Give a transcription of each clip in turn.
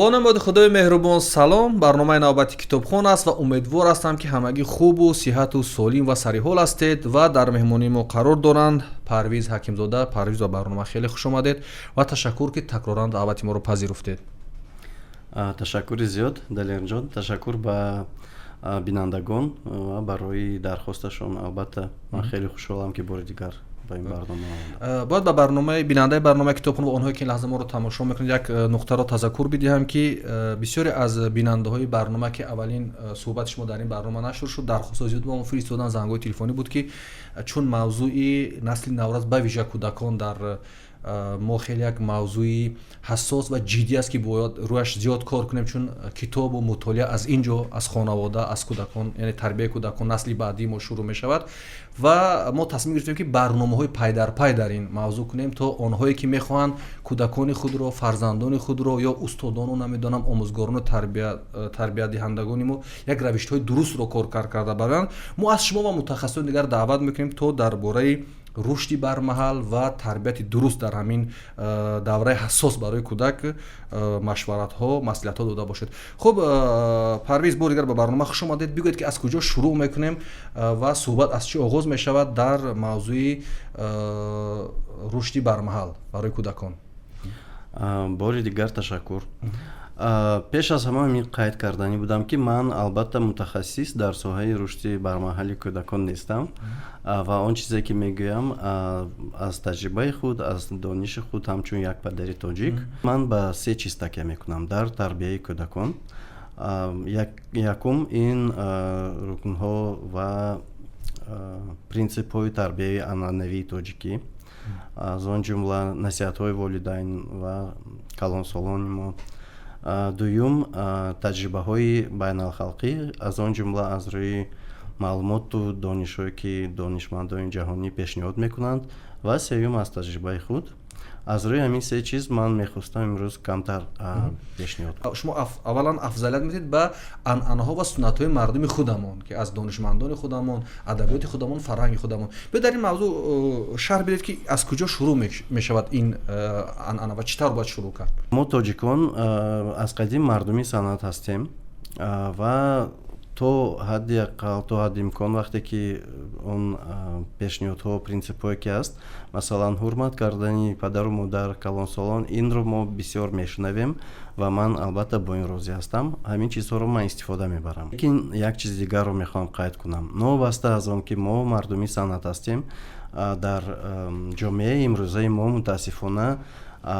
Бо номи Худои меҳрубон, салом. Барномаи навбати «Китобхон» аст ва умедвор ҳастам, ки ҳамагӣ хубу сиҳату солим ва сариҳол ҳастед. Ва дар меҳмонии мо қарор доранд Парвиз Ҳакимзода. Парвиз, ба барнома хеле хуш омадед ва ташаккур, ки такроран даъвати моро пазируфтед. Ташаккури зиёд, Далерҷон, ташаккур ба бинандагон ва барои дархосташон. Албатта, ман хеле хушҳолам, ки бори дигар ба ин барнома омадам. Бояд ба барномаи бинандаи барномаи «Китобхон» ва онҳое, ки ин лаҳза моро тамошо мекунед, як нуқтаро тазаккур бидиҳам, ки бисёре аз бинандаҳои барнома, ки аввалин суҳбати шумо дар ин барнома нашр шуд, дархостҳои зиёд ба мо фиристоданд, зангҳои телефонӣ буд, ки чун мавзӯи насли наврас, ба вижа кӯдакон, дар мо хеле як мавзӯи ҳассос ва ҷиддӣ аст, ки бояд рӯяш зиёд кор кунем, чун китобу мутолиа аз ин ҷо, аз хонавода, аз кӯдакон, яъне тарбияи кӯдакон, насли баъдии мо шурӯъ мешавад. Ва мо тасмим гирифтем, ки барномаҳои пайдарпай дар ин мавзӯъ кунем, то онҳое, ки мехоҳанд кӯдакони худро, фарзандони худро ё устодону, намедонам, омӯзгорону тарбиятдиҳандагони мо як равишҳои дурустро коркард карда бароянд. Мо аз шумо ва мутахассисони дигар даъват мекунем, то дар бораи рушди бармаҳал ва тарбияти дуруст дар ҳамин давраи ҳассос барои кӯдак машваратҳо, маслиҳатҳо дода бошед. Хуб, Парвиз, бори дигар ба барнома хуш омадед. Бигӯед, ки аз куҷо шурӯъ мекунем ва суҳбат аз чӣ оғоз мешавад дар мавзӯи рушди бармаҳал барои кӯдакон? Бори дигар ташаккур. Пеш аз ҳама ҳамин қайд карданӣ будам, ки ман, албатта, мутахассис дар соҳаи рушди бармаҳали кӯдакон нестам ва он чизе, ки мегӯям, аз таҷрибаи худ, аз дониши худ ҳамчун як падари тоҷик. Ман ба се чиз такя мекунам дар тарбияи кӯдакон. Якум ин рукнҳо ва принсипҳои тарбияи анъанавии тоҷикӣ, аз он ҷумла насиҳатҳои волидайн ва калонсолони мо. Дуюм, таҷрибаҳои байналхалқӣ, аз он ҷумла аз рӯи маълумоту донишҳое, ки донишмандони ҷаҳонӣ пешниҳод мекунанд, ва сеюм, аз таҷрибаи худ. Аз рӯи ҳамин се чиз ман мехостам имрӯз камтар пешниҳод. Шумо аввалан афзалият медиҳед ба анъанаҳо ва суннатҳои мардуми худамон, ки аз донишмандони худамон, адабиёти худамон, фарҳанги худамон. Биё, дар ин мавзӯъ шарҳ бидиҳед, ки аз куҷо шурӯъ мешавад ин анъана ва чӣ тавр бояд шурӯъ кард? Мо, тоҷикон, аз қадим мардуми санъат ҳастем ва то ҳадди ақал, то ҳадди имкон, вақте ки он пешниҳодҳо, принсипҳое, ки аст, масалан, ҳурмат кардани падару модар, калонсолон, инро мо бисёр мешунавем ва ман, албатта, бо ин розӣ ҳастам. Ҳамин чизҳоро ман истифода мебарам. Лекин як чизи дигарро мехоҳам қайд кунам. Новобаста аз он ки мо мардуми санъат ҳастем, дар ҷомеаи имрӯзаи мо, мутаассифона,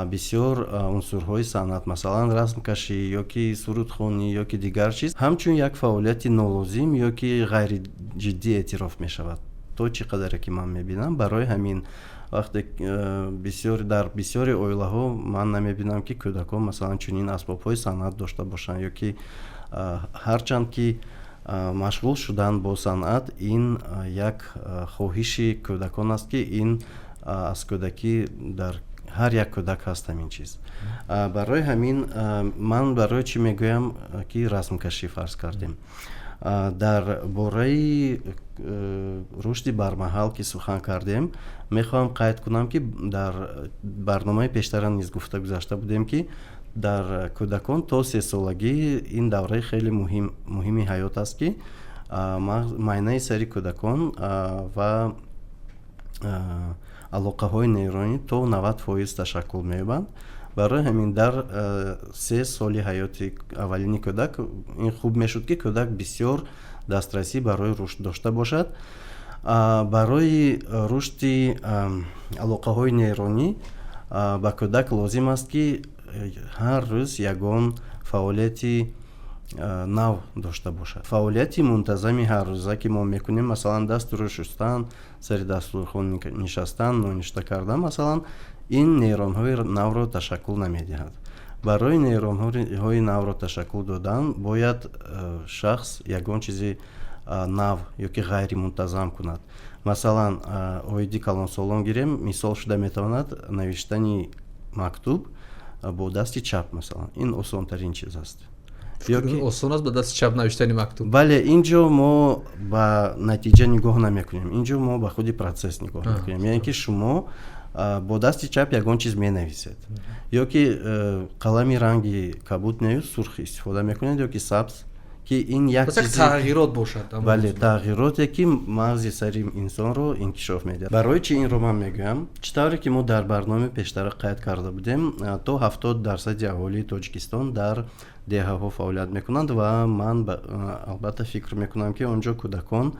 бисёр унсурҳои санъат, масалан, расмкашӣ ё ки сурудхонӣ, ё ки дигар чиз, ҳамчун як фаъолияти нолозим ё ки ғайриҷиддӣ эътироф мешавад, то чӣ қадаре ки ман мебинам. Барои ҳамин вақте бисёр дар бисёри оилаҳо ман намебинам, ки кӯдакон, масалан, чунин асбобҳои санъат дошта бошанд, ё ки ҳарчанд ки машғул шудан бо санъат ин як хоҳиши кӯдакон аст, ки ин аз кӯдакӣ дар ҳар як кӯдак ҳаст ҳамин чиз. Барои ҳамин ман барои чӣ мегӯям, ки расмкашӣ фарз кардем, дар бораи рушди бармаҳал ки сухан кардем, мехоҳам қайд кунам, ки дар барномаи пештара низ гуфта гузашта будем, ки дар кӯдакон то 3-солагӣ ин давраи хеле муҳими ҳаёт аст, ки майнаи сари кӯдакон ва алоқаҳои нейронӣ то 90% ташаккул меёбанд. Барои ҳамин дар 3 соли ҳаёти аввалини кӯдак ин хуб мешуд, ки кӯдак бисёр дастрасӣ барои рушд дошта бошад. Барои рушди алоқаҳои нейронӣ ба кӯдак лозим аст, ки ҳар рӯз ягон фаъолияти нав дошта бошад. Фаъолияти мунтазами ҳаррӯза, ки мо мекунем, масалан, дасту шустан, сари дастурхон нишастан, ноништа кардан, масалан, ин нейронҳои навро ташаккул намедиҳад. Барои нейронҳои навро ташаккул додан бояд шахс ягон чизи нав ё ки ғайримунтазам кунад. Масалан, оиди калонсолон гирем, мисол шуда метавонад навиштани мактуб бо дасти чап, масалан, ин осонтарин чиз аст. Осон аст ба дасти чап навиштани мактуб? Бале, ин ҷо мо ба натиҷа нигоҳ намекунем, ин ҷо мо ба худи процесс нигоҳ мекунем, яъне ки шумо Бо дасти чап ягон чиз менависед ё ки қалами ранги кабуд нею сурх истифода мекунед ё ки сабз, ки ин як тағйирот бошад. Бале, тағйироте, ки мағзи сари инсонро инкишоф медиҳад. Барои чи инро ман мегӯям? Чӣ тавре ки мо дар барномаи пештара қайд карда будем, то 70% аҳолии Тоҷикистон дар деҳаҳо фаъолият мекунанд ва ман албатта фикр мекунам, ки он ҷо кӯдакон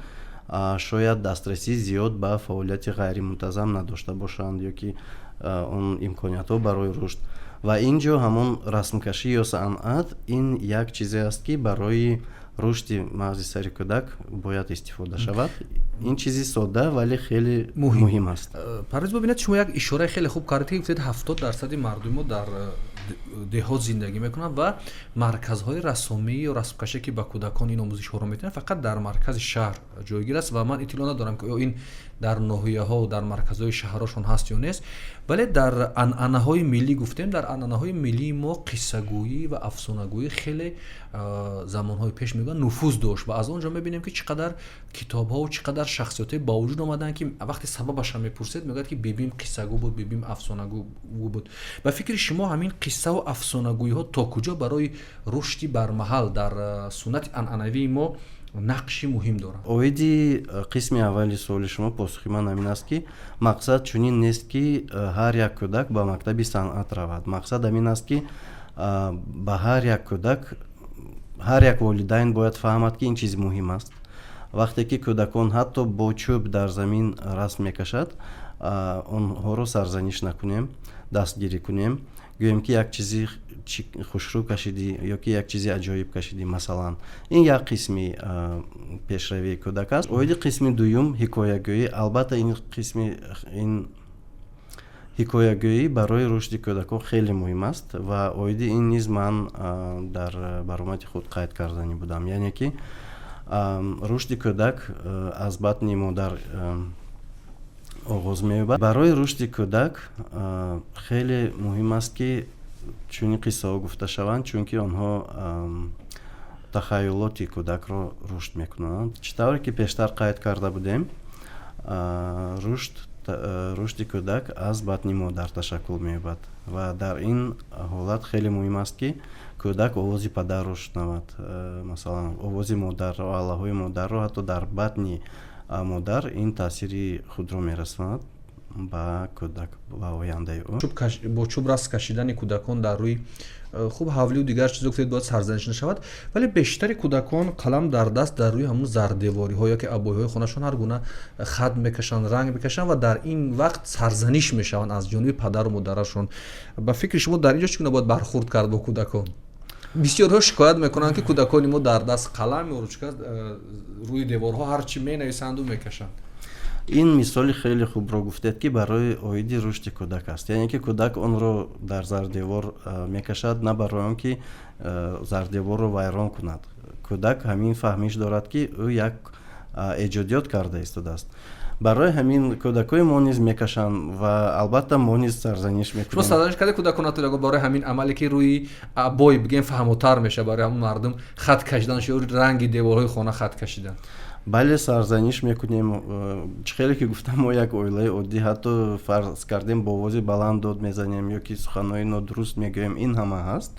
шояд дастрасии зиёд ба фаъолияти ғайримунтазам надошта бошанд ё ки он имкониятҳо барои рушд. Ва ин ҷо ҳамон расмкашӣ ё санъат ин як чизе аст, ки барои рушди мағзи сари кӯдак бояд истифода шавад. Ин чизи содда, вале хеле муҳим аст. Парвиз, бибинед, шумо як ишораи хеле хуб кардед, ки гуфтед, 70% мардуми мо дар деҳот зиндагӣ мекунанд ва марказҳои рассомӣ ё расмкашӣ, ки ба кӯдакон ин омӯзишҳоро метиҳанд, фақат дар маркази шаҳр ҷойгир аст. Ва ман иттилоъ надорам, ки оё ин дар ноҳияҳо, дар марказҳои шаҳрҳошон ҳаст ё нест. Вале дар анъанаҳои миллӣ гуфтем, дар анъанаҳои миллии мо қиссагӯӣ ва афсонагӯӣ хеле замонҳои пеш, мегӯянд, нуфуз дошт. Ва аз он ҷо мебинем, ки чӣ қадар китобҳову чӣ қадар шахсиятҳое ба вуҷуд омаданд, ки вақте сабабаша мепурсед, мегӯяд, ки бибим қиссагӯ буд, бибим афсонагӯ буд. Ба фикри шумо, ҳамин қиссаву афсонагӯиҳо то куҷо барои рушди бармаҳал дар суннати анъанавии мо нақши муҳим доранд? Оиди қисми аввали суоли шумо посухи ман ҳамин аст, ки мақсад чунин нест, ки ҳар як кӯдак ба мактаби санъат равад. Мақсад ҳамин аст, ки ба ҳар як кӯдак, ҳар як волидайн бояд фаҳмад, ки ин чиз муҳим аст. Вақте ки кӯдакон ҳатто бо чӯб дар замин расм мекашад, онҳоро сарзаниш накунем, дастгирӣ кунем, гӯем, ки як чизи хушрӯ кашидӣ ё ки як чизи аҷоиб кашидӣ, масалан. Ин як қисми пешравии кӯдак аст. Оиди қисми дуюм, ҳикоягӯӣ, албатта, ин қисми ин ҳикоягӯӣ барои рушди кӯдакон хеле муҳим аст ва оиди ин низ ман дар баромади худ қайд карданӣ будам. Яъне ки рушди кӯдак аз батни модар оғоз меёбад. Барои рушди кӯдак хеле муҳим аст, ки чунин қиссаҳо гуфта шаванд, чунки онҳо тахайюлоти кӯдакро рушд мекунанд. Чӣ тавре ки пештар қайд карда будем, рушди кӯдак аз батни модар ташаккул меёбад ва дар ин ҳолат хеле муҳим аст, ки кӯдак овози падарро шунавад, масалан, овози модарро, аллаҳои модарро. Ҳатто дар батни модар ин таъсири худро мерасонад ба кӯдак ва ояндаи ӯ. Бо чӯб расм кашидани кӯдакон дар рӯи хуб ҳавлию дигар чизо, гуфтед, бояд сарзаниш нашавад, вале бештари кӯдакон қалам дар даст дар рӯи ҳамун зардевориҳо ё ки обоиҳои хонашон ҳар гуна хат мекашанд, ранг мекашанд ва дар ин вақт сарзаниш мешаванд аз ҷониби падару модарашон. Ба фикри шумо, дар ин ҷо чӣ гуна бояд бархурд кард бо кӯдакон? Бисёрҳо шикоят мекунанд, ки кӯдакони мо дар даст қалам ё ручка рӯи деворҳо ҳар чӣ менависанду мекашанд. Ин мисоли хеле хубро гуфтед, ки барои оиди рушди кӯдак аст. Яъне ки кӯдак онро дар зардевор мекашад на барои он ки зардеворро вайрон кунад. Кӯдак ҳамин фаҳмиш дорад, ки ӯ як эҷодиёт карда истодааст. Барои ҳамин кӯдакҳои мо низ мекашанд ва албатта мо низ сарзаниш мекунем. Шумо сарзаниш карда кӯдаконатон барои ҳамин амале, ки рӯи обой, бигем, фаҳмотар мешавад барои ҳамон мардум, хат кашидан ё ранги деворҳои хона хат кашидан? Бале, сарзаниш мекунем. Чӣ хеле ки гуфтам, мо як оилаи оддӣ, ҳатто фарз кардем, бо овози баланд дод мезанем ё ки суханҳои нодуруст мегӯем, ин ҳама ҳаст.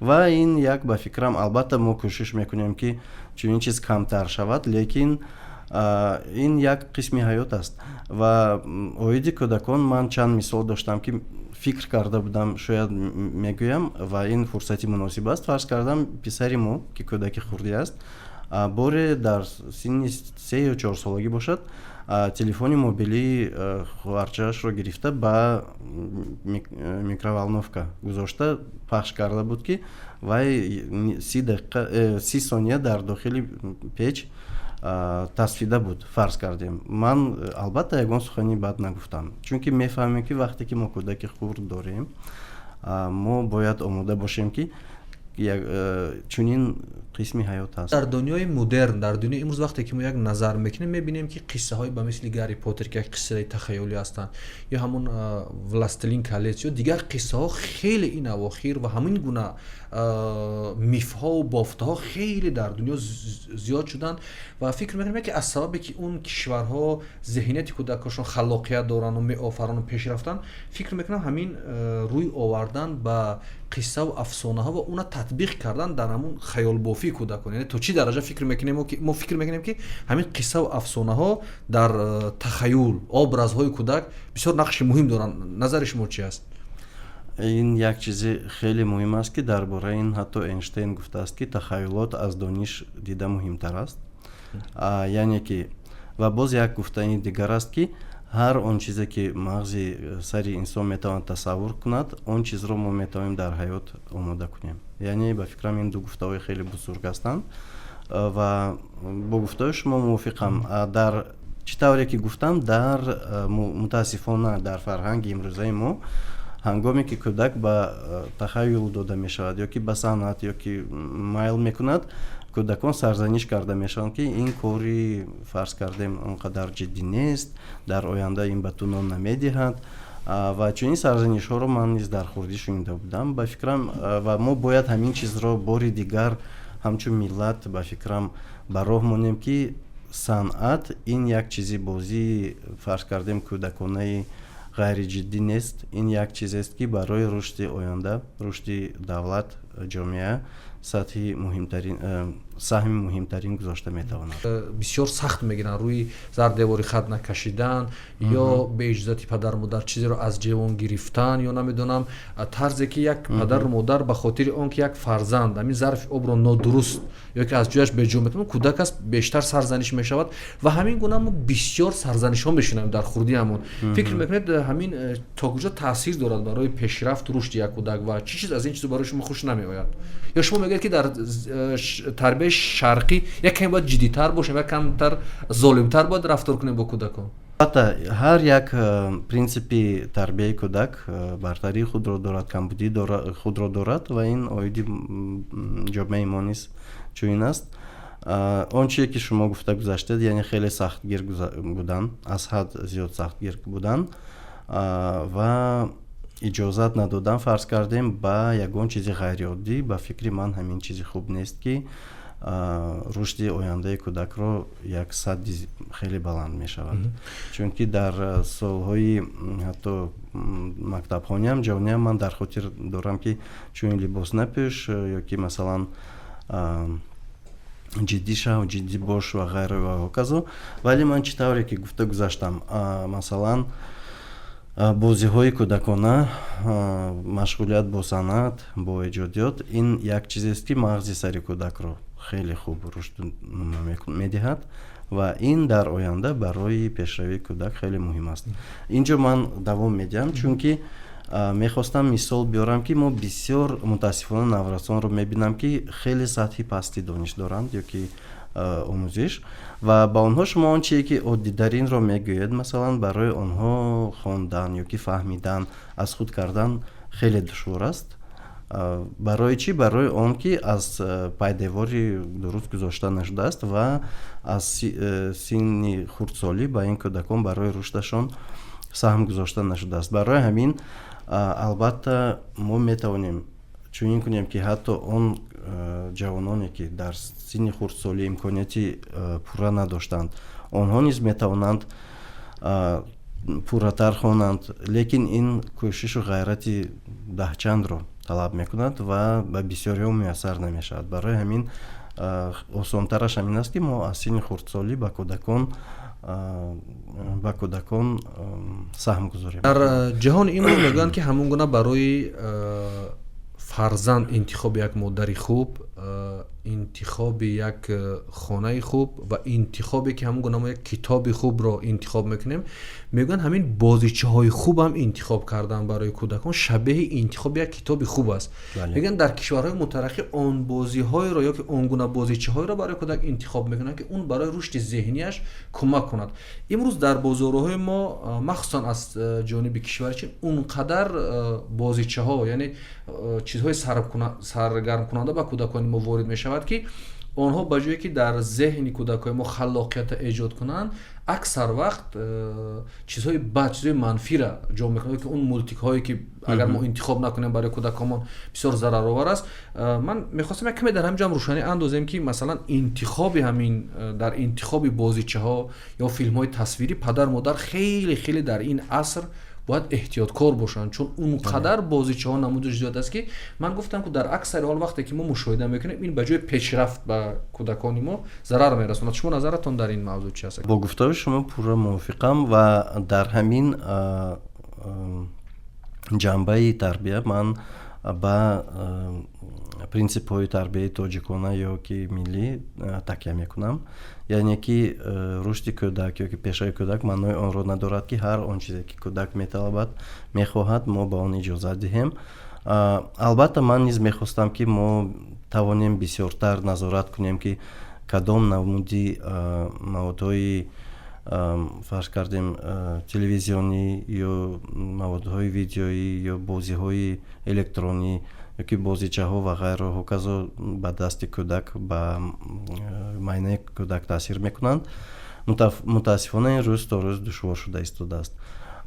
Ва ин як, ба фикрам, албатта мо кӯшиш мекунем, ки чунин чиз камтар шавад, лекин ин як қисми ҳаёт аст. Ва оиди кӯдакон ман чанд мисол доштам, ки фикр карда будам, шояд мегӯям ва ин фурсати муносиб аст. Фарз кардам, писари мо, ки кӯдаки хурдӣ аст, боре дар синни 3 ё 4 солагӣ бошад, телефони мобилии хоҳарчаашро гирифта, ба микроволновка гузошта, пахш карда буд, ки вай 30 дақиқа, 30 сония дар дохили печ тасфида буд. Фарз кардем, ман албатта ягон сухани бад нагуфтам, чунки мефаҳмем, ки вақте ки мо кӯдаки хурд дорем, мо бояд омода бошем, ки чунин Қисми ҳаёт аст. Дар дунёи мудерн, дар дунёи имрӯз, вақте ки мо як назар мекунем, мебинем, ки қиссаҳои ба мисли Гарри Поттер, ки як қиссаи тахайюлӣ ҳастанд, ё ҳамон «Властелин колец» ё дигар қиссаҳо, хеле ин авохир ва ҳамин гуна мифҳову бофтаҳо хеле дар дунё зиёд шуданд. Ва фикр мекунем, ки аз сабабе ки он кишварҳо зеҳнияти кӯдакошон халоқият дорану меофарану пеш рафтанд, фикр мекунам, ҳамин рӯй овардан ба қиссаву афсонаҳо ва уна татбиқ кардан дар ҳамун хаёлбофии кӯдакон, яъне то чӣ дараҷа фикр мекунем, мо фикр мекунем, ки ҳамин қиссаву афсонаҳо дар тахаюл, образҳои кӯдак бисёр нақши муҳим доранд? Назари шумо чи аст? Ин як чизи хеле муҳим аст, ки дар бораи ин ҳатто Эйнштейн гуфтааст, ки тахаюлот аз дониш дида муҳимтар аст. Яъне ки ва боз як гуфтани дигар аст, ки ҳар он чизе, ки мағзи сари инсон метавонад тасаввур кунад, он чизро мо метавонем дар ҳаёт омода кунем. Яъне, ба фикрам, ин ду гуфтаҳои хеле бузург ҳастанд ва бо гуфтаҳои шумо мувофиқам. Дар чӣ тавре ки гуфтам, дар мутаассифона дар фарҳанги имрӯзаи мо, ҳангоме ки кӯдак ба тахаюл дода мешавад ё ки ба санъат ё ки майл мекунад, кӯдакон сарзаниш карда мешаванд, ки ин кори, фарз кардем, он қадар ҷиддӣ нест, дар оянда ин ба ту нон намедиҳад. Ва чунин сарзанишҳоро ман низ дар хурдӣ шунида будам, ба фикрам. Ва мо бояд ҳамин чизро бори дигар ҳамчун миллат, ба фикрам, ба роҳ монем, ки санъат ин як чизи бозии, фарз кардем, кӯдаконаи ғайриҷиддӣ нест. Ин як чизест, ки барои рушди оянда, рушди давлат, ҷомеа сатҳи муҳимтарин, саҳми муҳимтарин гузошта метавонад. Бисёр сахт мегиранд рӯи зардевори хат накашидан ё беиҷозати падару модар чизеро аз ҷевон гирифтан ё намедонам, тарзе ки як падару модар ба хотири он ки як фарзанд ҳамин зарфи обро нодуруст ё ки аз ҷояш беҷо метавонад, кӯдак аст, бештар сарзаниш мешавад. Ва ҳамин гуна мо бисёр сарзанишҳо мешунавем дар хурдиамон. Фикр мекунед, ҳамин то куҷо таъсир дорад барои пешрафту рушди як кӯдак ва чӣ чиз аз ин чизо барои шумо хуш намеояд? Ё шумо мегӯед, ки дар тарбияи шарқӣ як каме бояд ҷиддитар бошем, як камтар золимтар бояд рафтор кунем бо кӯдакон? Албатта, ҳар як принсипи тарбияи кӯдак бартарии худро дорад, камбудии худро дорад ва ин оиди ҷомеаи мо низ чунин аст. Он чизе, ки шумо гуфта гузаштед, яъне хеле сахтгир будан, аз ҳад зиёд сахтгир будан ва иҷозат надодан, фарз кардем, ба ягон чизи ғайриоддӣ, ба фикри ман, ҳамин чизи хуб нест, ки рушди ояндаи кӯдакро як садди хеле баланд мешавад. Чунки дар солҳои ҳатто мактабхониам, ҷавониам ман дар хотир дорам, ки чунин либос напӯш ё ки, масалан, ҷиддӣ шав, ҷиддӣ бош ва ғайра ва ҳоказо. Вале ман чӣ тавре ки гуфта гузаштам, масалан, бозиҳои кӯдакона, машғулият бо санъат, бо эҷодиёт ин як чизест, ки мағзи сари кӯдакро хеле хуб рушд медиҳад ва ин дар оянда барои пешравии кӯдак хеле муҳим аст. Инҷо ман давом медиҳам, чунки мехостам мисол биёрам, ки мо бисёр, мутаассифона, наврасонро мебинам, ки хеле сатҳи пасти дониш доранд ё ки омӯзиш ва ба онҳо шумо он чизе, ки оддитаринро мегӯед, масалан, барои онҳо хондан ё ки фаҳмидан, аз худ кардан хеле душвор аст. Барои чӣ? Барои он ки аз пайдевори дуруст гузошта нашудааст ва аз синни хурдсолӣ ба ин кӯдакон барои рушдашон саҳм гузошта нашудааст. Барои ҳамин, албатта, мо метавонем чунин кунем, ки ҳатто он ҷавононе, ки дар синни хурдсолӣ имконияти пурра надоштанд, онҳо низ метавонанд пурратар хонанд, лекин ин кӯшишу ғайрати даҳчандро талаб мекунад ва ба бисёриҳо муяссар намешавад. Барои ҳамин осонтараш ҳамин аст, ки мо аз синни хурдсолӣ ба кӯдакон саҳм гузорем. Дар ҷаҳони имрӯз мегӯянд, ки ҳамон гуна барои фарзанд интихоби як модари хуб, интихоби як хонаи хуб ва интихобе ки ҳамон гуна мо як китоби хубро интихоб мекунем, мегӯянд, ҳамин бозичаҳои хубам интихоб кардан барои кӯдакон шабеҳи интихоби як китоби хуб аст. Мегӯянд, дар кишварҳои мутараққӣ он бозиҳоеро ё ки он гуна бозичаҳоеро барои кӯдак интихоб мекунанд, ки он барои рушди зеҳнияш кӯмак кунад. Имрӯз дар бозорҳои мо, махсусан аз ҷониби кишвари Чин, он қадар бозичаҳо, яъне чизҳои саргармкунанда ба кӯдакони Кӯдакони мо ворид мешавад, ки онҳо ба ҷое ки дар зеҳни кӯдакҳои мо халлоқиятро эҷод кунанд, аксар вақт чизҳои бад, чизҳои манфиро ҷо мекунанд, ки он мултикҳое ки агар мо интихоб накунем, барои кӯдакҳомон бисёр зараровар аст. Ман мехостам як каме дар ҳамин ҷо рӯшанӣ андозем, ки масалан интихоби ҳамин дар интихоби бозичаҳо ё филмҳои тасвирӣ падар модар хеле хеле дар ин аср бояд эҳтиёткор бошанд, чун он қадар бозичаҳо намудаш зиёд аст, ки ман гуфтам, ки дар аксари ҳол вақте ки мо мушоҳида мекунем, ин ба ҷои пешрафт ба кӯдакони мо зарар мерасонад. Шумо назаратон дар ин мавзӯъ чи аст? Бо гуфтаҳои шумо пурра мувофиқам ва дар ҳамин ҷанбаи тарбия ман ба принсипҳои тарбияи тоҷикона ё ки миллӣ такя мекунам. Яъне ки рушди кӯдак ё ки пешрави кӯдак маънои онро надорад, ки ҳар он чизе ки кӯдак металабад, мехоҳад, мо ба он иҷозат диҳем. Албатта, ман низ мехостам, ки мо тавонем бисёртар назорат кунем, ки кадом намуди маводҳои, фарз кардем, телевизионӣ ё маводҳои видеоӣ ё бозиҳои электронӣ ёки бозичаҳо ва ғайро ҳоказо ба дасти кӯдак, ба майнаи кӯдак таъсир мекунанд. Мутаассифона, ин рӯз то рӯз душвор шуда истодааст.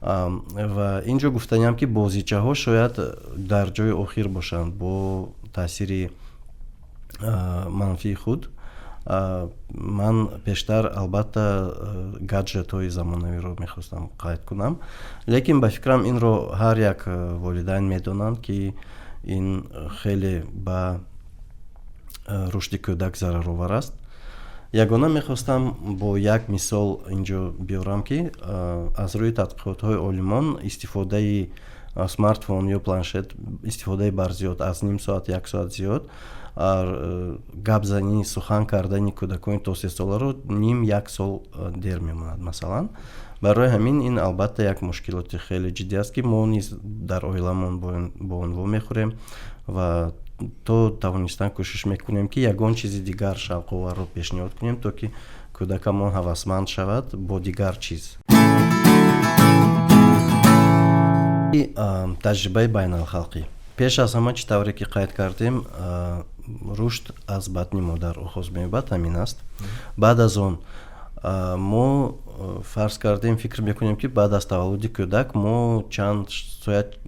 Ва ин ҷо гуфтаниам, ки бозичаҳо шояд дар ҷои охир бошанд бо таъсири манфии худ. Ман пештар, албатта, гаджетҳои замонавиро мехостам қайд кунам, лекин ба фикрам, инро ҳар як волидайн медонанд, ки ин хеле ба рушди кӯдак зараровар аст. Ягона мехостам бо як мисол инҷо биёрам, ки аз рӯи тадқиқотҳои олимон истифодаи смартфон ё планшет, истифодаи барзиёд аз ним соат, як соат зиёд, гап занӣ, сухан кардани кӯдакони то 3 соларо ним як сол дер мемонад, масалан. Барои ҳамин ин, албатта, як мушкилоти хеле ҷиддӣ аст, ки мо низ дар оиламон бо он вомехӯрем ва то тавонистан кӯшиш мекунем, ки ягон чизи дигар шавқоварро пешниҳод кунем, то ки кӯдакамон ҳавасманд шавад бо дигар чиз. Таҷрибаи байналхалқӣ. Пеш аз ҳама, чӣ тавре ки қайд кардем, рушд аз батни модар оғоз меёбад, ҳамин аст. Баъд аз он мо, фарз кардем, фикр мекунем, ки баъд аз таваллуди кӯдак мо чанд,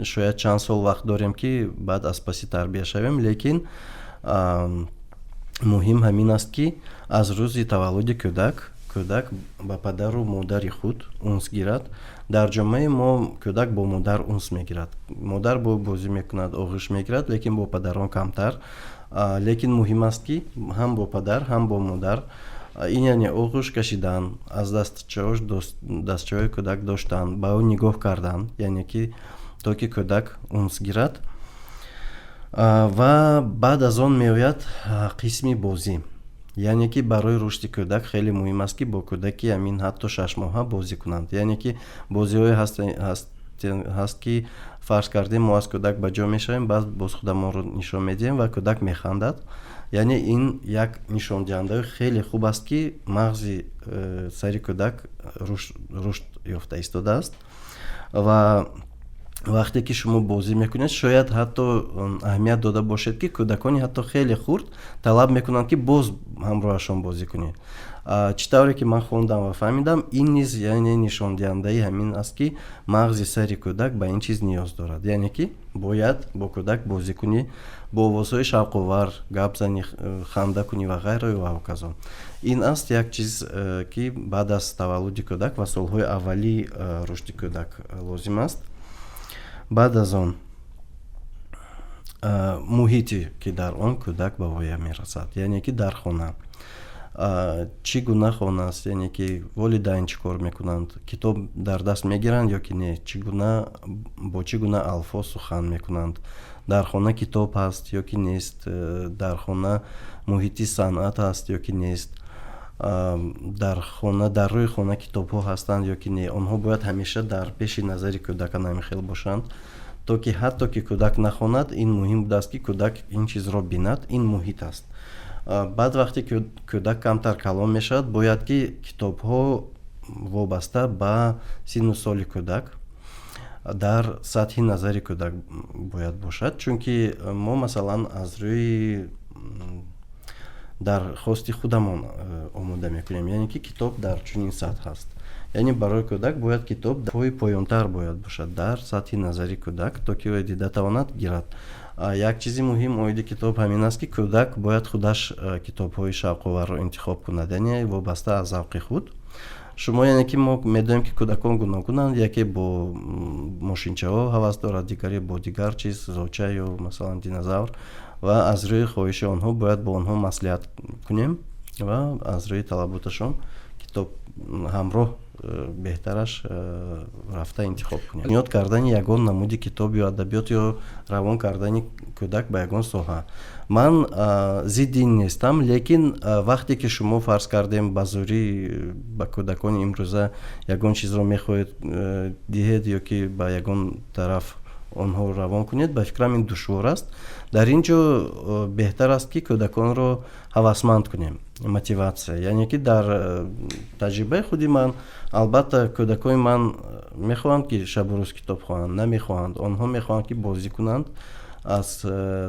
шояд чанд сол вақт дорем, ки баъд аз паси тарбия шавем, лекин муҳим ҳамин аст, ки аз рӯзи таваллуди кӯдак кӯдак ба падару модари худ унс гирад. Дар ҷомеаи мо кӯдак бо модар унс мегирад, модар бо бозӣ мекунад, оғӯш мегирад, лекин бо падарон камтар. Лекин муҳим аст, ки ҳам бо падар, ҳам бо модар, ин яъне оғӯш кашидан, аз дастчаош дастчаҳои кӯдак доштан, ба ӯ нигоҳ кардан, яъне ки то ки кӯдак унс гирад. Ва баъд аз он меояд қисми бозӣ, яъне ки барои рушди кӯдак хеле муҳим аст, ки бо кӯдаки ҳамин ҳатто 6 моҳа бозӣ кунанд. Яъне ки бозиҳое ҳаст, ки, фарз кардем, мо аз кӯдак ба ҷо мешавем, баъд боз худамонро нишон медиҳем ва кӯдак механдад. Яъне ин як нишондиҳандаи хеле хуб аст, ки мағзи сари кӯдак рушд ёфта истодааст. Ва вақте ки шумо бозӣ мекунед, шояд ҳатто аҳамият дода бошед, ки кӯдакони ҳатто хеле хурд талаб мекунанд, ки боз ҳамроҳашон бозӣ кунед. Чӣ тавре ки ман хондам ва фаҳмидам, ин низ яъне нишондиҳандаи ҳамин аст, ки мағзи сари кӯдак ба ин чиз ниёз дорад. Яъне ки бояд бо кӯдак бозӣ кунӣ, бо овозҳои шавқовар гап занӣ, ханда кунӣ ва ғайра ва ҳоказо. Ин аст як чиз, ки баъд аз таваллуди кӯдак ва солҳои аввалии рушди кӯдак лозим аст. Баъд аз он муҳите, ки дар он кӯдак ба воя мерасад, яъне ки дар хона чӣ гуна хона аст, яъне ки волидайн чӣ кор мекунанд, китоб дар даст мегиранд ё ки не, чӣ гуна, бо чӣ гуна алфоз сухан мекунанд, дар хона китоб ҳаст ё ки нест, дар хона муҳити санъат ҳаст ё ки нест, дар хона, дар рӯи хона китобҳо ҳастанд ё ки не. Онҳо бояд ҳамеша дар пеши назари кӯдакан ҳамин хел бошанд, то ки ҳатто ки кӯдак нахонад, ин муҳим будааст, ки кӯдак ин чизро бинад, ин муҳит аст. Баъд вақте кӯдак камтар калон мешавад, бояд ки китобҳо вобаста ба синну соли кӯдак дар сатҳи назари кӯдак бояд бошад, чунки мо, масалан, аз рӯи Дар хости худамон омода мекунем, яъне ки китоб дар чунин сатҳ ҳаст, яъне барои кӯдак бояд китоб пои поёнтар бояд бошад, дар сатҳи назари кӯдак, то ки ӯ дида тавонад, гирад. Як чизи муҳим оиди китоб ҳамин аст, ки кӯдак бояд худаш китобҳои шавқоварро интихоб кунад, яъне вобаста аз завқи худ. Шумо, яъне ки мо медонем, ки кӯдакон гуногунанд: яке бо мошинчаҳо ҳавас дорад, дигаре бо дигар чиз, зоча ё масалан динозавр, ва аз рӯи хоҳиши онҳо бояд бо онҳо маслиҳат кунем ва аз рӯи талаботашон китоб ҳамроҳ беҳтараш рафта интихоб кунем. Ёд кардани ягон намуди китоб ё адабиёт ё равон кардани кӯдак ба ягон соҳа, ман зидди ин нестам, лекин вақте ки шумо, фарз кардем, ба зӯрӣ ба кӯдакони имрӯза ягон чизро мехоҳед диҳед ё ки ба ягон тараф онҳоро равон кунед, ба фикрам, ин душвор аст. Дар ин ҷо беҳтар аст, ки кӯдаконро ҳавасманд кунем, мотиватсия. Яъне ки дар таҷрибаи худи ман, албатта, кӯдакони ман мехоҳанд, ки шабу рӯз китоб хонанд? Намехоҳанд. Онҳо мехоҳанд, ки бозӣ кунанд, аз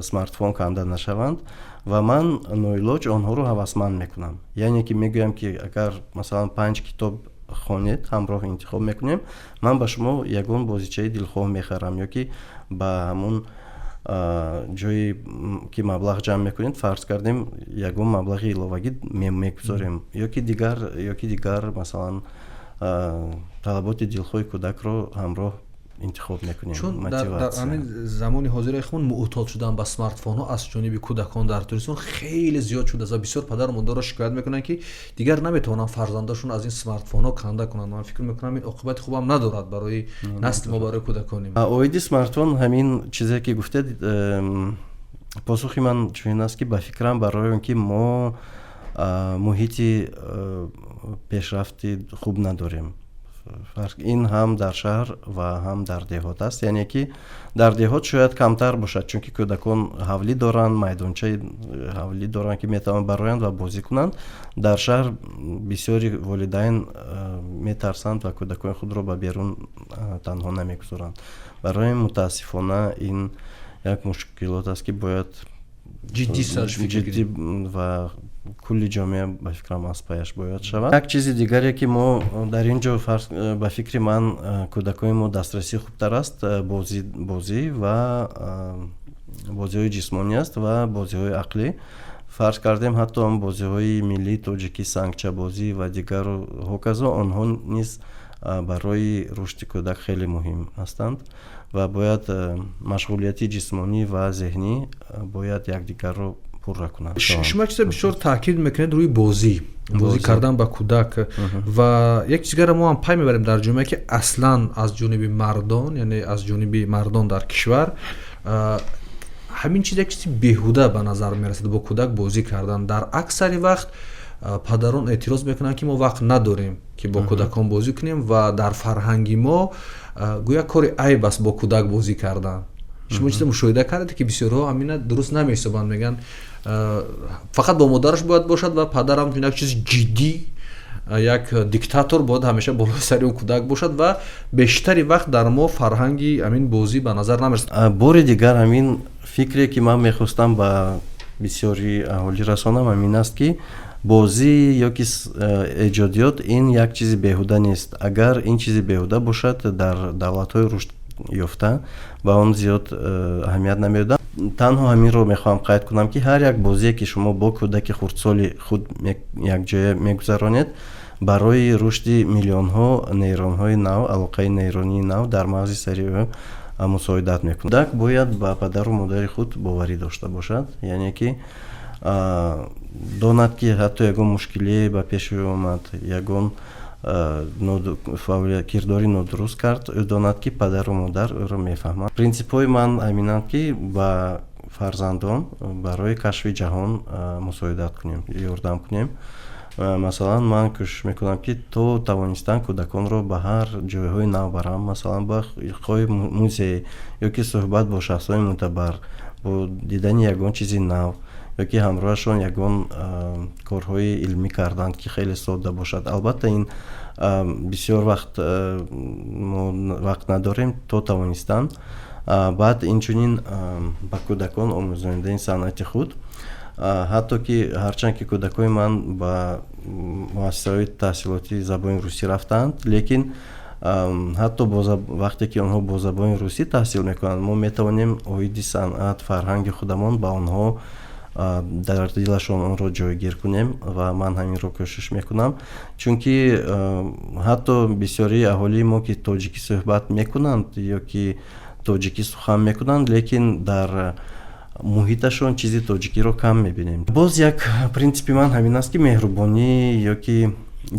смартфон канда нашаванд, ва ман ноилоҷ онҳоро ҳавасманд мекунам, яъне ки мегӯям, ки агар масалан панҷ китоб хонед, ҳамроҳ интихоб мекунем, ман ба шумо ягон бозичаи дилхоҳ мехарам ё ки ба ҳамун ҷое ки маблағ ҷамъ мекунед, фарз кардем, ягон маблағи иловагӣ мегузорем ё ки дигар, масалан, талаботи дилхоҳи кӯдакро ҳамроҳ интихоб мекунем. Чун дар ҳамин замони ҳозираи хун муътод шудан ба смартфонҳо аз ҷониби кӯдакон дар Тоҷикистон хеле зиёд шудааст ва бисёр падару модаро шикоят мекунанд, ки дигар наметавонанд фарзандашон аз ин смартфонҳо канда кунанд. Ман фикр мекунам, ин оқибати хубам надорад барои насли мо, барои кӯдакони. Оиди смартфон ҳамин чизе ки гуфтед, посухи ман чунин аст, ки ба фикрам, барои он ки мо муҳити пешрафти хуб надорем. Ин ҳам дар шаҳр ва ҳам дар деҳот аст. Яъне ки дар деҳот шояд камтар бошад, чунки кӯдакон ҳавлӣ доранд, майдончаи ҳавлӣ доранд, ки метавонанд бароянд ва бозӣ кунанд. Дар шаҳр бисёри волидайн метарсанд ва кӯдакони худро ба берун танҳо намегузоранд. Барои мутаассифона, ин як мушкилот аст, ки бояд ҷиддӣ ва кулли ҷомеа, ба фикрам, аз паяш бояд шавад. Як чизи дигаре, ки мо дар ин ҷо, ба фикри ман, кӯдакони мо дастрасӣ хубтар аст, бозӣ ва бозиҳои ҷисмонӣ аст ва бозиҳои ақлӣ. Фарз кардем, ҳатто он бозиҳои миллии тоҷикӣ, сангчабозӣ ва дигару ҳоказо, онҳо низ барои рушди кӯдак хеле муҳим ҳастанд ва бояд машғулияти ҷисмонӣ ва зеҳнӣ бояд якдигарро пурра кунанд. Шумо як чиза бисёр таъкид мекунед рӯи бозӣ кардан ба кӯдак. Ва як чизгаро мо ҳам пай мебарем дар ҷомеа, ки аслан аз ҷониби мардон, яъне аз ҷониби мардон дар кишвар ҳамин чиз як чизи беҳуда ба назар мерасад, бо кӯдак бозӣ кардан. Дар аксари вақт падарон эътироз мекунанд, ки мо вақт надорем, ки бо кӯдакон бозӣ кунем, ва дар фарҳанги мо гӯя кори айб аст бо кӯдак бозӣ кардан. Шумо чиза мушоҳида кардед, ки бисёрҳо ҳамина дуруст намеҳисобанд, мегӯянд, фақат бо модараш бояд бошад ва падарам як чизи ҷиддӣ, як диктатор бояд ҳамеша болои сари он кӯдак бошад. Ва бештари вақт дар мо фарҳанги ҳамин бозӣ ба назар намерасад. Бори дигар, ҳамин фикре, ки ман мехостам ба бисёри аҳолӣ расонам, ҳамин аст, ки бозӣ ё ки эҷодиёт ин як чизи беҳуда нест. Агар ин чизи беҳуда бошад, дар давлатҳои рушд ёфта ба он зиёд аҳамият намедоданд. Танҳо ҳаминро мехоҳам қайд кунам, ки ҳар як бозие, ки шумо бо кӯдаки хурдсоли худ якҷоя мегузаронед, барои рушди миллионҳо нейронҳои нав, алоқаи нейронии нав дар мағзи сари ӯ мусоидат мекунад. Кӯдак бояд ба падару модари худ боварӣ дошта бошад, яъне ки донад, ки ҳатто ягон мушкилие ба пеши ӯ омад, ягон кирдори нодуруст кард, ӯ донад, ки падару модар ӯро мефаҳманд. Принсипҳои ман ҳаминанд, ки ба фарзандон барои кашфи ҷаҳон мусоидат кунем, ёрдам кунем. Масалан, ман кӯшиш мекунам, ки то тавонистан кӯдаконро ба ҳар ҷойҳои нав барам, масалан, ба хоҳи музей ё ки суҳбат бо шахсони мӯътабар, бо дидани ягон чизи нав ё ки ҳамроҳашон ягон корҳои илмӣ кардан, ки хеле содда бошад. Албатта, ин бисёр вақт мо вақт надорем, то тавонистан. Баъд инчунин ба кӯдакон омӯзонидани санъати худ. Ҳатто ки ҳарчанд ки кӯдакҳои ман ба муассисаҳои таҳсилотии забони русӣ рафтаанд, лекин ҳатто вақте ки онҳо бо забони русӣ таҳсил мекунанд, мо метавонем оиди санъат, фарҳанги худамон ба онҳо дар дилашон онро ҷойгир кунем ва ман ҳаминро кӯшиш мекунам, чунки ҳатто бисёрии аҳолии мо, ки тоҷикӣ суҳбат мекунанд ё ки тоҷикӣ сухан мекунанд, лекин дар муҳиташон чизи тоҷикиро кам мебинем. Боз як принсипи ман ҳамин аст, ки меҳрубонӣ ё ки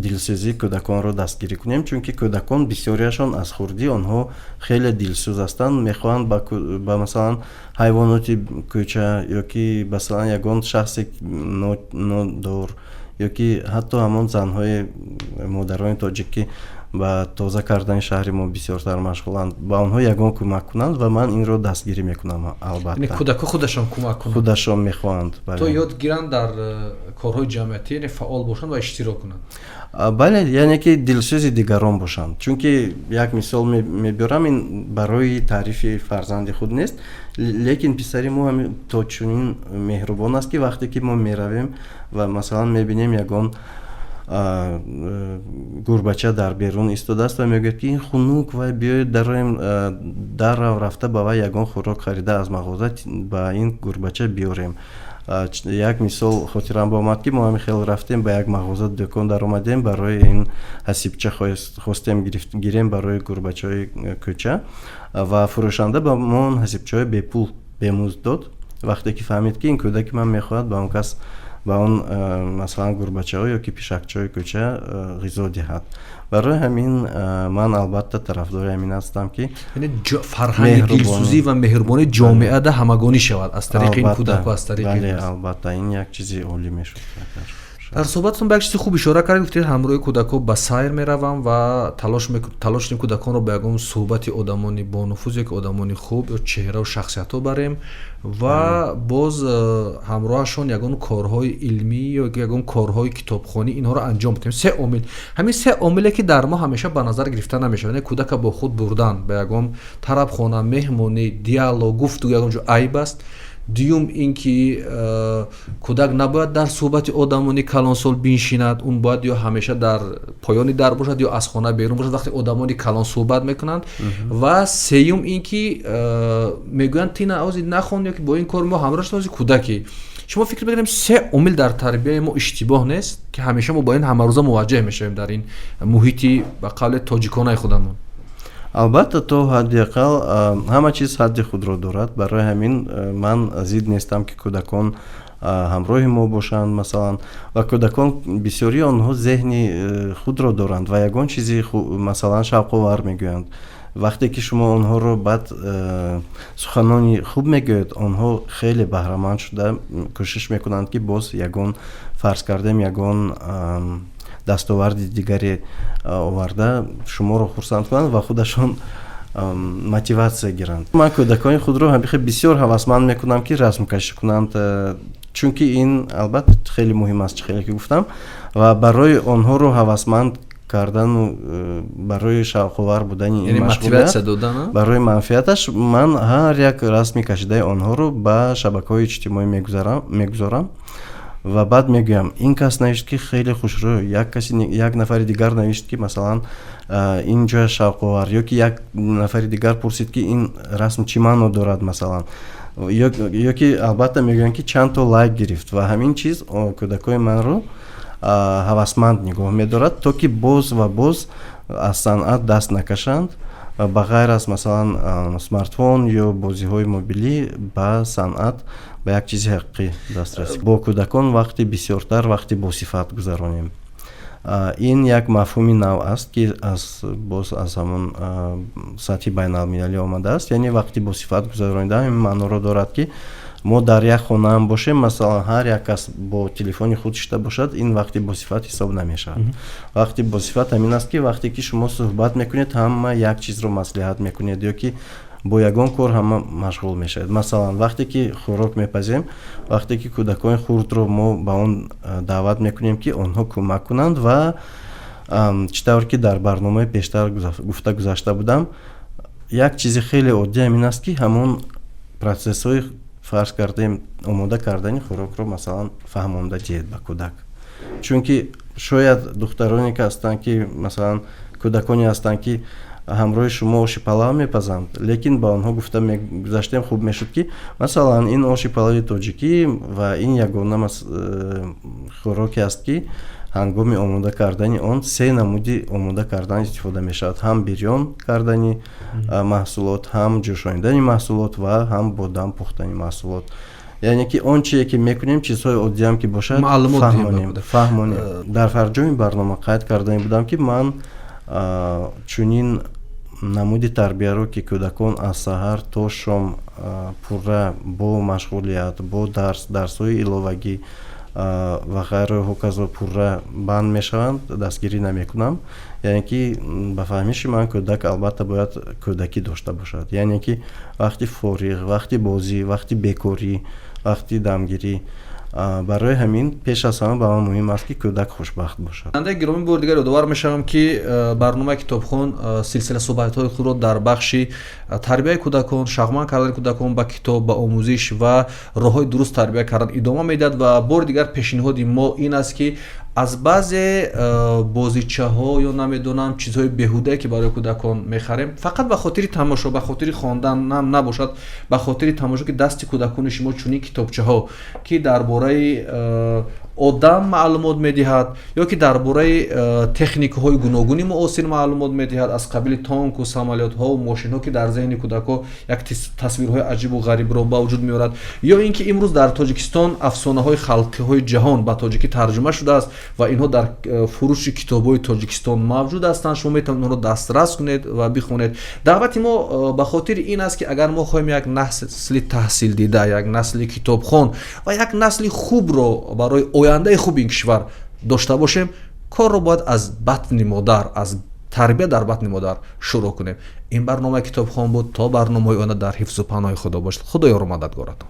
дилсӯзии кӯдаконро дастгирӣ кунем, чунки кӯдакон бисёриашон аз хурдӣ онҳо хеле дилсӯз ҳастанд, мехоҳанд ба, масалан, ҳайвоноти кӯча ё ки, масалан, ягон шахси нодор ё ки ҳатто ҳамон занҳои модарони тоҷик, ки ба тоза кардани шаҳри мо бисёртар машғуланд, ба онҳо ягон кӯмак кунанд ва ман инро дастгирӣ мекунам, албатта. Кӯдакҳо худашон кӯмак кунанд? Худашон мехоҳанд. То ёд гиранд дар корҳои ҷамъиятӣ, яъне фаъол бошанд ва иштирок кунанд. Бале, яъне ки дилсӯзи дигарон бошанд, чунки як мисол мебиёрам, ин барои таърифи фарзанди худ нест, лекин писари мо то чунин меҳрубон аст, ки вақте ки мо меравем ва, масалан, мебинем, ягон гурбача дар берун истодааст ва мегӯяд, ки ин хунук, вай биёед дароем, даррав рафта ба вай ягон хӯрок харида аз мағоза ба ин гурбача биёрем. Як мисол хотирам омад, ки мо ҳамин хел рафтем ба як мағоза, дӯкон даромадем, барои ин ҳасибча хостем гирем барои гурбачаҳои кӯча ва фурӯшанда ба мо он ҳасибчаҳои бепул, бемузд дод, вақте ки фаҳмид, ки ин кӯдаки ман мехоҳад ба он кас, ба он, масалан, гурбачаҳо ё ки пишакчаҳои кӯча ғизо диҳад. Барои ҳамин ман албатта тарафдори ҳамин ҳастам, ки Яъне фарҳанги дилсӯзӣ ва меҳрубонӣ ҷомеада ҳамагонӣ шавад аз тариқи ин кӯдакҳо, аз тариқи Бале, албатта, ин як чизи олӣ мешуд. Дар суҳбататон ба як чизи хуб ишора кардед. Гуфтед, ҳамроҳи кӯдакҳо ба сайр меравам ва талош кунем кӯдаконро ба ягон суҳбати одамони бонуфуз ё ки одамони хуб ё чеҳраву шахсиятҳо барем ва боз ҳамроҳашон ягон корҳои илмӣ ё ягон корҳои китобхонӣ, инҳоро анҷом бидиҳем. Се омил, ҳамин се омиле, ки дар мо ҳамеша ба назар гирифта намешавад. Яъне кӯдака бо худ бурдан ба ягон тарабхона, меҳмонӣ, диалог, гуфтугӯ ягон ҷо айб аст. Дуюм, ин ки кӯдак набояд дар суҳбати одамони калонсол биншинад, он бояд ё ҳамеша дар поёни дар бошад, ё аз хона берун бошад, вақте одамони калон суҳбат мекунанд. Ва сеюм, ин ки мегӯянд, ти наози нахон ё ки бо ин кор мо ҳамроҳ шуд, кӯдакӣ. Шумо фикр мекунем, се омил дар тарбияи мо иштибоҳ нест, ки ҳамеша мо бо ин ҳамарӯза муваҷҷаҳ мешавем дар ин муҳити, ба қавле, тоҷиконаи худамон? Албатта, то ҳадди ақал ҳама чиз ҳадди худро дорад. Барои ҳамин ман зид нестам, ки кӯдакон ҳамроҳи мо бошанд, масалан. Ва кӯдакон, бисёрии онҳо зеҳни худро доранд ва ягон чизи, масалан, шавқовар мегӯянд. Вақте ки шумо онҳоро баъд суханони хуб мегӯед, онҳо хеле баҳраманд шуда кӯшиш мекунанд, ки боз ягон, фарз кардем, ягон дастоварди дигаре оварда шуморо хурсанд кунанд ва худашон мотиватсия гиранд. Ман кӯдакони худро ҳамихел бисёр ҳавасманд мекунам, ки расмкашӣ кунанд, чунки ин албатта хеле муҳим аст, чӣ хеле ки гуфтам, ва барои онҳоро ҳавасманд кардану барои шавқовар будани ин машғулият барои манфиаташ ман ҳар як расми кашидаи онҳоро ба шабакаҳои иҷтимоӣ мегузорам ва баъд мегӯям, ин кас навишт, ки хеле хушрӯ, як каси, як нафари дигар навишт, ки, масалан, ин ҷоя шавқовар, ё ки як нафари дигар пурсид, ки ин расм чӣ маъно дорад, масалан, ё ки албатта мегӯянд, ки чанд то лайк гирифт. Ва ҳамин чиз кӯдакҳои манро ҳавасманд нигоҳ медорад, то ки боз ва боз аз санъат даст накашанд ва ба ғайр аз, масалан, смартфон ё бозиҳои мобилӣ ба санъат, ба як чизи ҳақиқӣ дастрасӣ. Бо кӯдакон вақти бисёртар, вақти босифат гузаронем. Ин як мафҳуми нав аст, ки аз боз аз ҳамон сатҳи байналмилалӣ омадааст. Яъне вақти босифат гузаронидан ҳамин маъноро дорад, ки мо дар як хонаам бошем, масалан, ҳар як кас бо телефони худ шита бошад, ин вақти босифат ҳисоб намешавад. Вақти босифат ҳамин аст, ки вақте ки шумо суҳбат мекунед, ҳама як чизро маслиҳат мекунед ё ки бо ягон кор ҳама машғул мешавед. Масалан, вақте ки хӯрок мепазем, вақте ки кӯдакони хурдро мо ба он даъват мекунем, ки онҳо кӯмак кунанд, ва чӣ тавр ки дар барномаи пештар гуфта гузашта будам, як чизи хеле оддӣ ҳамин аст, ки ҳамон процессҳои Фарз кардем, омода кардани хӯрокро, масалан, фаҳмонда диҳед ба кӯдак, чунки шояд духтароне ки ҳастанд, ки масалан кӯдаконе ҳастанд, ки ҳамроҳи шумо оши палав мепазанд, лекин ба онҳо гуфта мегузаштем, хуб мешуд, ки масалан ин оши палави тоҷикӣ ва ин ягона хӯроке аст, ки ҳангоми омода кардани он се намуди омода кардан истифода мешавад: ҳам бирён кардани маҳсулот, ҳам ҷӯшонидани маҳсулот ва ҳам бо дам пухтани маҳсулот. Яъне ки он чизе ки мекунем, чизҳои оддиам ки бошад, фаҳмонем. Дар фарҷоми барнома қайд кардани будам, ки ман чунин намуди тарбияро, ки кӯдакон аз саҳар то шом пурра бо машғулият, бо дарс, дарсҳои иловагӣ ва ғайру ҳоказо пурра банд мешаванд, дастгирӣ намекунам. Яъне ки ба фаҳмиши ман, кӯдак албатта бояд кӯдакӣ дошта бошад, яъне ки вақти фориғ, вақти бозӣ, вақти бекорӣ, вақти дамгирӣ. Барои ҳамин пеш аз ҳама ба ман муҳим аст, ки кӯдак хушбахт бошад. Бинандаи гиромӣ, бори дигар ёдовар мешавам, ки барномаи «Китобхон» силсила суҳбатҳои худро дар бахши тарбияи кӯдакон, шавқманд кардани кӯдакон ба китоб, ба омӯзиш ва роҳҳои дуруст тарбия кардан идома медиҳад. Ва бори дигар пешниҳоди мо ин аст, ки аз баъзе бозичаҳо ё намедонам чизҳои беҳудае, ки барои кӯдакон мехарем, фақат ба хотири тамошо, ба хотири хондан нам набошад, ба хотири тамошо, ки дасти кӯдакони шумо чунин китобчаҳо, ки дар бораи одам маълумот медиҳад ё ки дар бораи техникаҳои гуногуни муосир маълумот медиҳад, аз қабили танку, самолётҳо, мошинҳо, ки дар зеҳни кӯдакҳо як тасвирҳои аҷибу ғарибро ба вуҷуд меорад, ё ин ки имрӯз дар Тоҷикистон афсонаҳои халқиҳои ҷаҳон ба тоҷикӣ тарҷума шудааст ва инҳо дар фурӯши китобҳои Тоҷикистон мавҷуд ҳастанд, шумо метавонед онҳоро дастрас кунед ва бихонед. Даъвати мо ба хотири ин аст, ки агар мо хоҳем як насли таҳсилдида, як насли китобхон ва як насли хубро барои ояндаи хуби ин кишвар дошта бошем, корро бояд аз батни модар, аз тарбия дар батни модар шурӯъ кунем. Ин барномаи «Китобхон» буд. То барномаҳои оянда дар ҳифзу паноҳи Худо бошед. Худо ёру мададгоратон.